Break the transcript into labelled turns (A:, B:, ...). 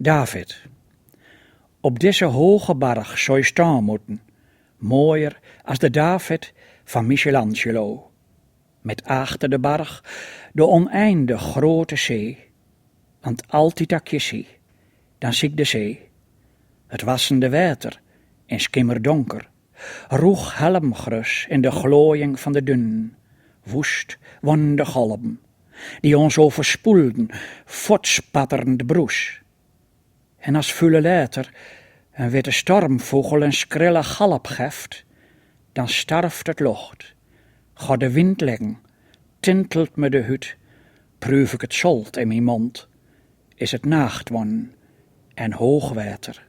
A: David. Op dizze hoge barch soe je stean moeten, moaier as de David fan Michelangelo, met achter de barch de oneindig grote see, want altyd as ik je zie, dan zie ik de see, it wassende wetter in skimerdonker, rûch helmgrus in de gloaiïng fan de dunen, woest woarnen de golven, die ons overspoelden, fuortspatterend brûs. En as fule letter in witte stormfûgel in skrille galp geft, dan starft it ljocht, gaot de wyn lizzen, tintelt my de hûd, proef ik it sâlt yn myn mond, is it nacht woarn en heech wetter.